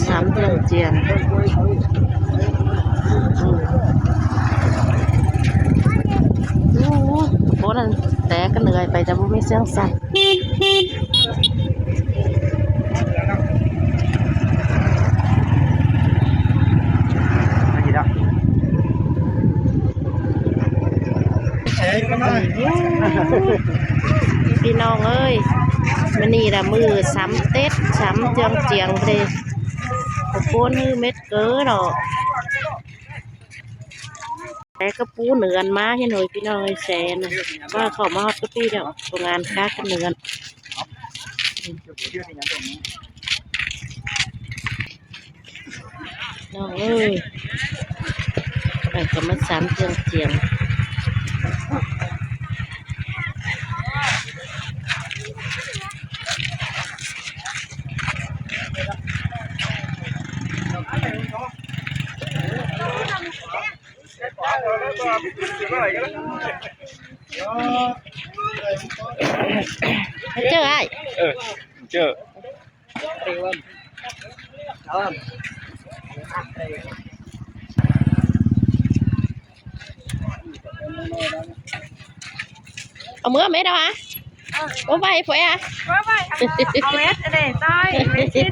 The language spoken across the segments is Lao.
ສາມເຈືອງຈຽງ. ໂອ້ໂຫ ໂອ້ ນັ້ນແຕ່ກໍເໜື່ອຍໄປ ແຕ່ບໍ່ມີສຽງສັ່ນ. ພີ່ນ້ອງເອີຍ ມື້ນີ້ລະມື້ສາມເຕັດ ສາມເຈືອງຈຽງເດ້. ໂອ້ໂຫ ນີ້ເມັດເກີເນາະ ແຕ່ກະປູເໜືອນມາເຫັນໂຫຍ ພີ່ນ້ອງເອີຍ ແສນວ່າເຂົ້າມາຮອດກະປີແລ້ວ ໂຮງງານກາກະເໜືອນ. ນ້ອງເອີຍ ຂ້ອຍກະມາສາມເຈືອງຈຽງ. ເຈີອ້າຍ ເອີ ເຈີ. ເອົາເມືອແມ່ດອກຫະ ບໍ່ໄຫວ ບໍ່ໄຫວ ບໍ່ໄຫວ ເອົາແມ່ດເດ້ ຕ້ອຍ ແມ່ຊິດ.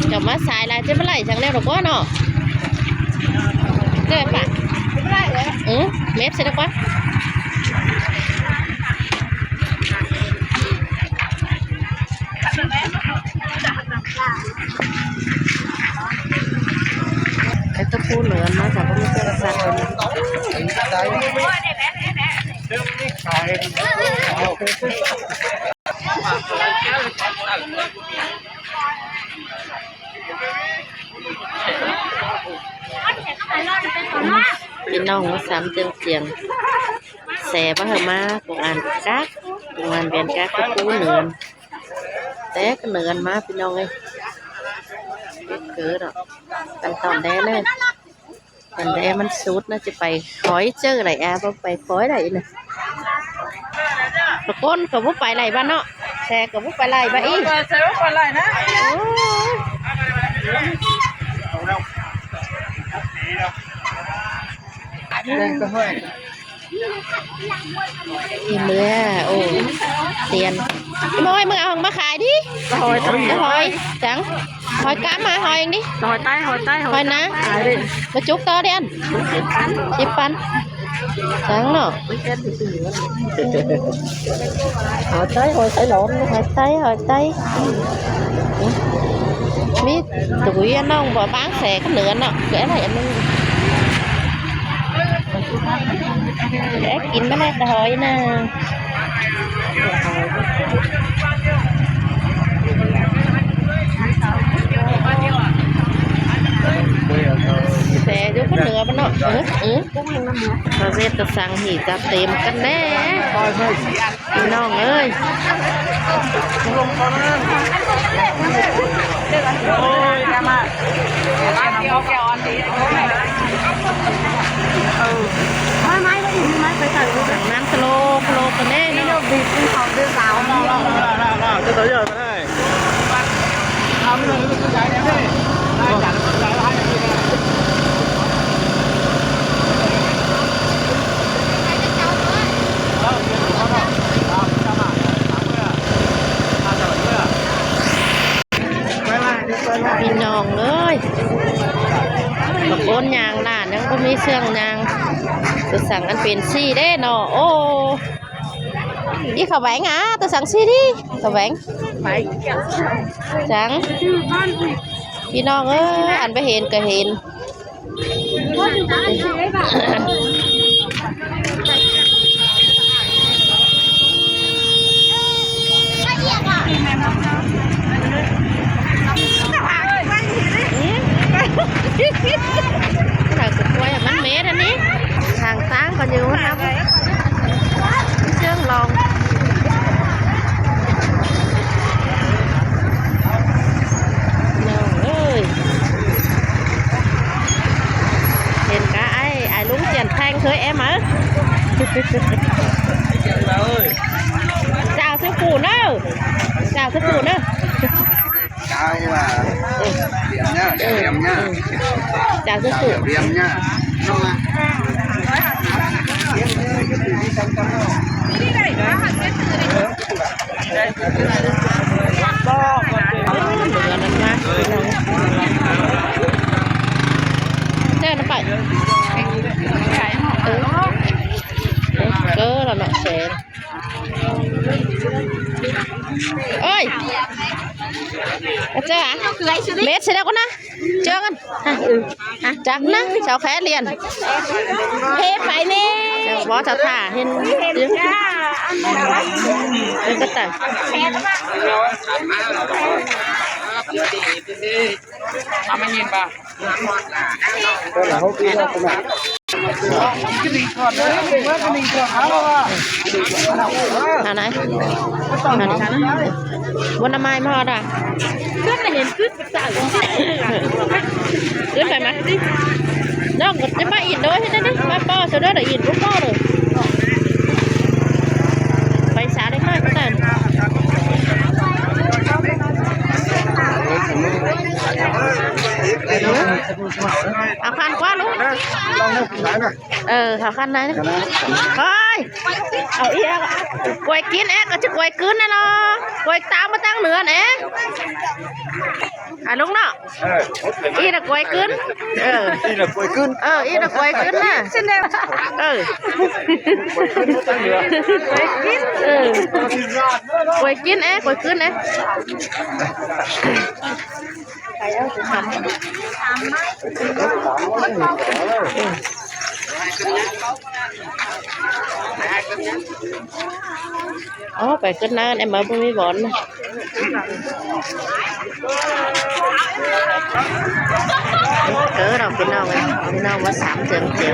ເຈົ້າມາສາຍຫຼາຍ ຈະມາໄລ່ຈັ່ງແນວດອກບໍ່ເນາະ ເດີປະ ອື ເມັບໃສ່ດອກບໍ່. ໄອ້ຕົວຜູ້ເໜືອນມາຈາກບໍ່ມີໂທລະສັບ. ພີ່ນ້ອງມາສາມເຈືອງຈຽງ ແສວ່າເຮົາມາໂຮງງານກາກ ໂຮງງານແບນກາກຕະປູເໜືອນ ແຕ່ກະເໜືອນມາພີ່ນ້ອງເອີຍ. ເກີດດອກ ກັນຕອນແດເລີຍ ຕອນແດມັນສຸດນະ ຈະໄປຄອຍເຈີໄດ້ອາ ບໍ່ໄປຄອຍໄດ້ນະ. ຕະໂກນກະບໍ່ໄປໄລ່ບາດເນາະ ແຊກະບໍ່ໄປໄລ່ບາດອີກ ໂອ້ຍ ອີເມືອ ໂອ້ ຕຽນ ອີເມືອ ເອົາມາຂາຍດິ ຫອຍ ຫອຍ ຫອຍ ຫອຍ ຫອຍ ຈັງ ຫອຍກາມ ຫາຫອຍອີກດິ ຫອຍໃຕ້ ຫອຍໃຕ້ ຫອຍນາ ມາຈຸກຕໍ່ເດ ສິບພັນ ຈັງເນາະ ຫອຍໃຕ້ ຫອຍໃຕ້ຫຼອນ ຫອຍໃຕ້ ຫອຍໃຕ້ ມີ ໂອ້ຍ ນ້ອງບໍ່ບາງແສກະເໜືອນເນາະ ຄືອັນໃດອັນໜຶ່ງ ແລະກິນມາແລ້ວກະຫອຍນາ. ແສຢູ່ພຸ້ນເໜືອພຸ້ນເນາະ ເອີ ເອີ ເຂົາເຮັດຕະສັງຫີຈະເຕັມກັນແດ່. ພີ່ນ້ອງເອີຍ ນ້ຳສະໂລ ສະໂລກັນແດ່ເນາະ. ພີ່ນ້ອງເອີຍ ບາງຄົນຍ່າງຫຼານຍັງບໍ່ມີເຊື່ອງຍ່າງ ຄືສັງອັນເປັນຊີ້ເດ້ເນາະ. ໂອ້ ອີ່ຂະແຫວງ ອາ ຕົວສັງຊີດີ ຂະແຫວງ ຈັງ ພີ່ນ້ອງເອີຍ ອັນໄປເຫັນກະເຫັນ. ມັນເໝັນອັນນີ້ ທາງຕ່າງກໍຢູ່ນຳ ເຊິ່ງລອງ ນ້ອງເອີຍ ເຫັນກະອ້າຍ ອ້າຍລຸງຈຽນແພງເຄີຍແອມເອີ. ຈາວຊືຄູເດີ ຈາວຊືຄູເດີ ຈາວຊືຄູ ເອີ ເອີ ລະເນາະແສນ ໂອ້ຍ ເຈີອະ ເບັດໃສ່ແລ້ວກ່ອນນະ ເຈີກັນ ຮະ ຈັກນະ ເຈົ້າແຄລຽນ ເພໄປນີ້ ເຈົ້າບໍ່ສັດທາ ເຫັນ ເຫັນ ເຫັນກະຕ່າຍ ທຳໃຫ້ເຫັນປະ? ອັນໄຫນ? ອັນ ບົນນະໄມ້ມາຮອດອະ ຂຶ້ນໄປມາ ນ້ອງກໍຈະມາອິນໂດຍ ເຮັດໄດ້ເດ້ ມາປໍຊະເດີ ດຽວອິນບໍ່ປໍເລີຍ ໄປສາເດັກນ້ອຍ ເອົາຄັນກວ່າລູກ ເອີ ເອົາຄັນໄດ້ ໂອ້ຍ ເອົາອີກ ກວຍກິນແອ ກໍຈະກວຍກືນແນ່ເນາະ ກວຍຕາມມາຕັ້ງເໜືອແນ່ ອາ ລຸງເນາະ ເອີ ອີນະກວຍກືນ ເອີ ອີນະກວຍກືນ ເອີ ອີນະກວຍກືນນະ ເອີ ເອີ ກວຍກິນແອ ກວຍກືນແອ. ອໍ ໄປຂຶ້ນນາແອມມາ ບໍ່ມີບ່ອນ ເອີ ເນາະ ພີ່ນ້ອງເອີຍ ພີ່ນ້ອງວ່າສາມເຈີນເຈີ.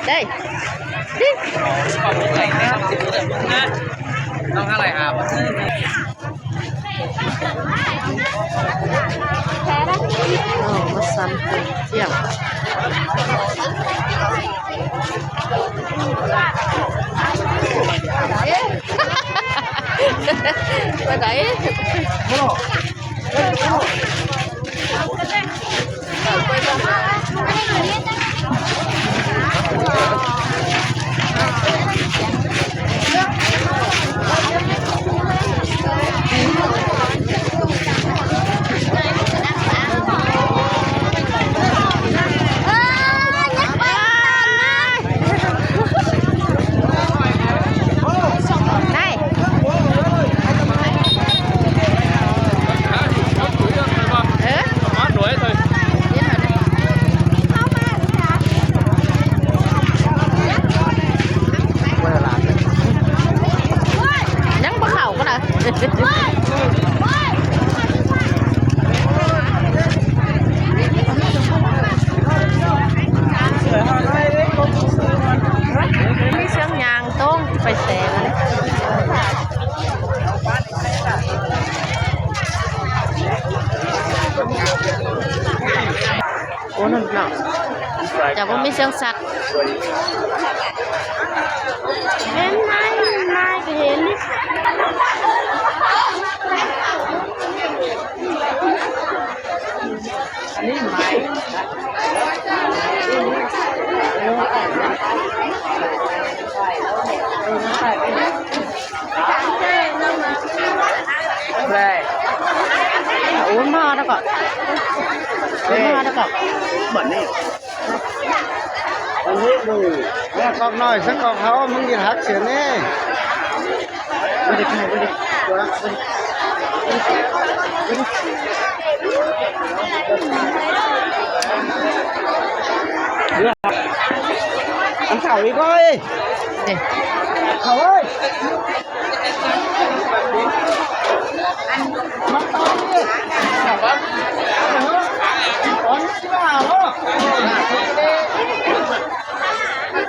ໄດ້ ຕ້ອງເທົ່າໃດ ຫາ ເອົາມາຊຳເຄື່ອງ ໄປໃດ? ໄດ້ ເອີ ຍັງບໍ່ເຂົ້າກໍໄດ້. ມີເຊິ່ງຍ່າງຕົງໄປແຕ່ລະ ໂອ້ ນັ້ນເນາະ ຈະບໍ່ມີເຊິ່ງສັດ. ເຫັນໄໝ? ນາຍກໍເຫັນ. ອັນນີ້ໄໝ? ໂອ້ ມາແລ້ວກໍ ມາແລ້ວກໍ ບັດນີ້ ອັນນີ້ເບິ່ງ ແມ່ກອກນ້ອຍ ສັງກອກເຮົາ ມຶງຊິຫັກເສຍແນ່. ເຂົ້າອີກເອີຍ ເຂົ້າເອີຍ. ມັນຕາຍເດ້ ຕອນນີ້ຊິວ່າເນາະ.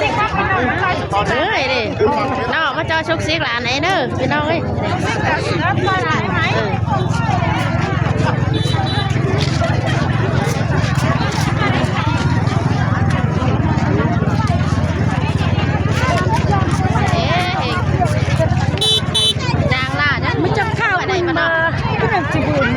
ເອີຍເດ້ ເນາະ ມາເຈາະຊຸກຊິກຫຼານໄດ້ເດີ ພີ່ນ້ອງເອີຍ. ເອີ ຍ່າງຫຼ້ານະ ມັນຈະເຂົ້າໄດ້ບໍ່ເນາະ? ຄືໜັງຊິບູນ.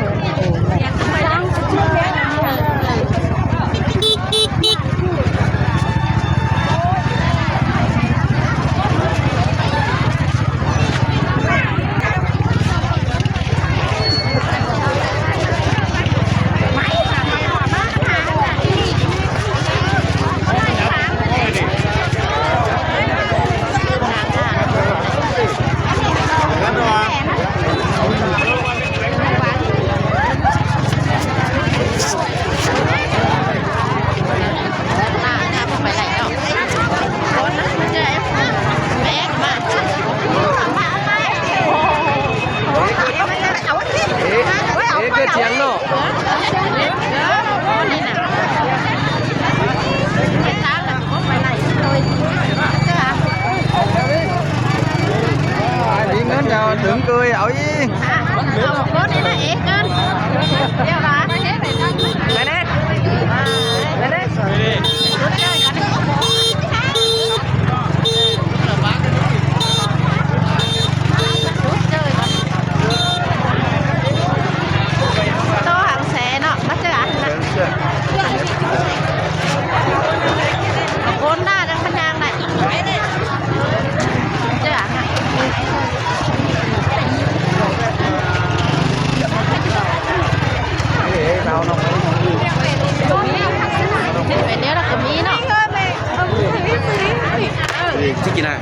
ເອ ເກີດສຽງເນາະ. ມີເງິນດາວເຖິງເກີຍເອົາອີກ. ໄປແດ່ ໄປແດ່. ໂຕຫາງແສເນາະ ມາເຈີອນນະ ຄົນໜ້າຈັງມັນຍ່າງໄດ້ ເຈີອນນະ. ເປັນແນວລະກະມີເນາະ. ຊິກິນນະ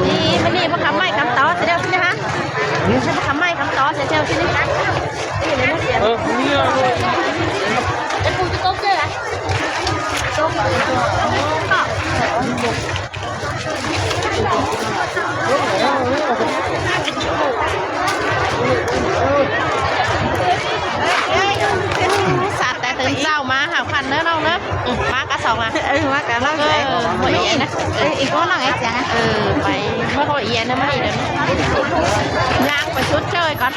ນີ້ ມື້ນີ້ບໍ່ຄຳໄມ້ຄຳຕອ ຊິແລ້ວຊິນະ ຫາ ບໍ່ຄຳໄມ້ຄຳຕອ ຊິແລ້ວຊິນະ. ເອີ ນີ້ ເອັດປູຊິໂຕເກີ ສັດແຕ່ຕື່ນເຊົ້າມາຫາພັນເດີນ້ອງເດີ. ອືມ ມາກະສອງອະ ເອີ ມາກະນ້ອງ ເອີ ບໍ່ອີກນະ ເອີ ອີກຄົນໜຶ່ງ ເອີ ໄປບໍ່ຄ່ອຍອຽນນະ ມາອີກເດີ ຍ່າງໄປຊົດເຊີຍກ່ອນ.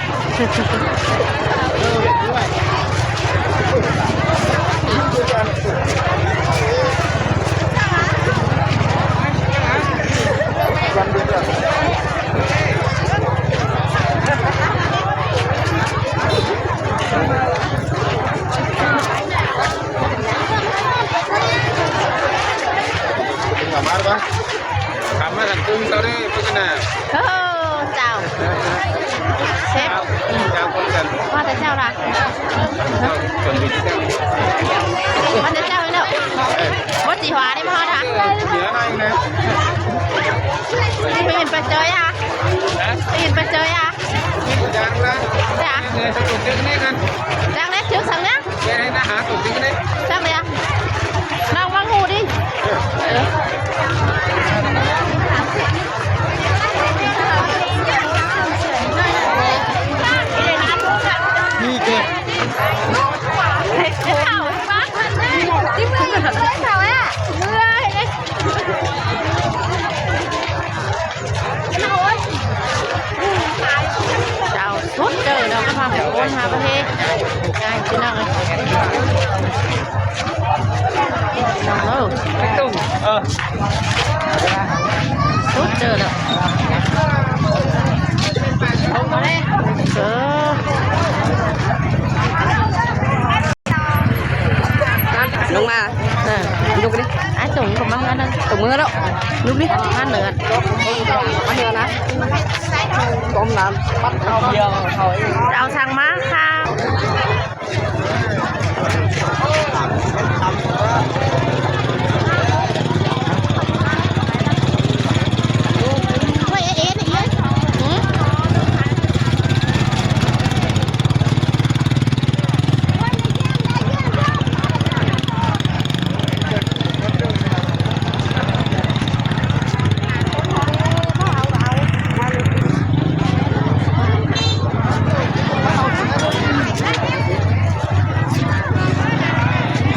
ມັນຈະເຈົ້າແລ້ວ ບໍ່ສີຫວານີ້ມາຮອດຫາ ເຫຼືອໜ້ອຍໜຶ່ງນະ ໄປກິນປາເຈີຍຫາ ໄປກິນປາເຈີຍຫາ ຈັ່ງລະ ຈ້າ ເອີ ສະຕຸກຈຶ່ງນີ້ກັນ ຈັ່ງເລີຍ ຈຶ່ງສັ່ງນະ ເຮັດໃຫ້ນາຫາຕຸກຈຶ່ງນີ້ ຈັ່ງເລີຍ ລອງວາງຫູດິ ເອີ. ເຈົ້າ ສຸດເດີເນາະ ພາໄປໂອນຫາປະເທດ ງ່າຍ ພີ່ນ້ອງເອີຍ. ເອີ ໄປຕຸ່ມ ເອີ ສຸດເຈີແລ້ວ ເອີ ລົງມາ ເອີ ລຸກດິ ອ້າຍຕົງເຂົ້າມາເຮືອນນັ້ນ ຕົງເມືອແລ້ວ ລຸກດິ ມາເໜືອ ມາເໜືອນະ ຕົ້ມນ້ຳ ປັດເຂົ້າ ເອົາສັ່ງມາຄ່ະ.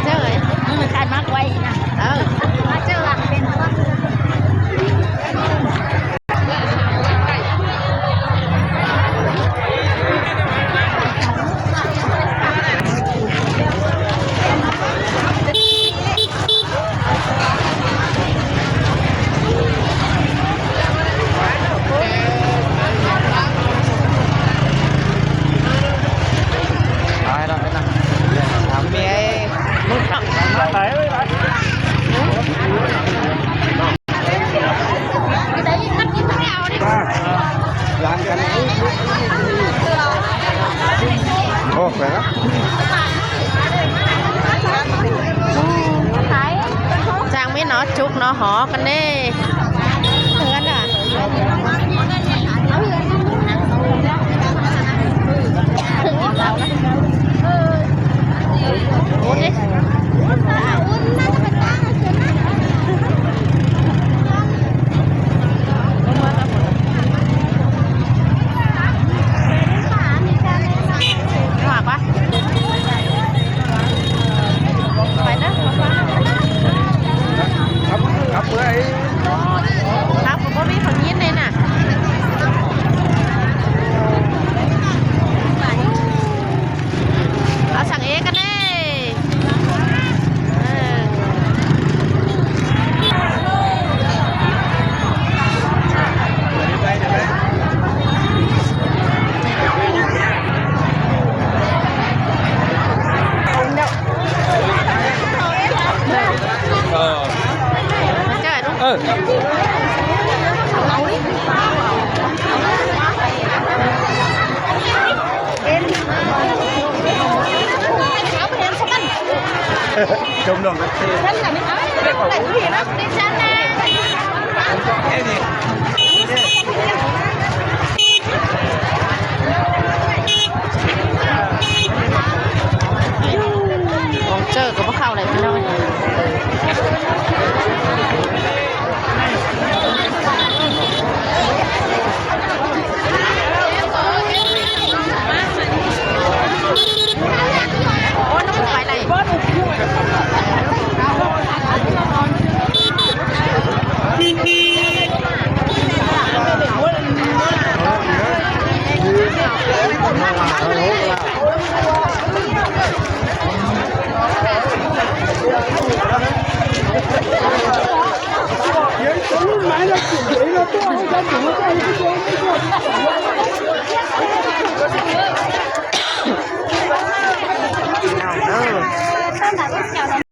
ເຈົ້າເອີຍ ມັນຂາຍມາກໄວນະ ເອີ ເຈົ້າເປັນ ໂອ້ ໄປລະ ຈ້າງມີເນາະ ຈຸກເນາະ ຫໍກັນເດ້ ເຮືອນນະ ໂອ້ຍ. ໄປເດີ ຄັບ ຄັບ ບໍ່ມີຄົນຍິນເລີຍນະ. ເອົາສັ່ງເອກັນເດ້ ເອີ ເອີ ເອີ. ຈົມລົງ. ຂອງເຈີກໍບໍ່ເຂົ້າເລີຍພີ່ນ້ອງ. ຂ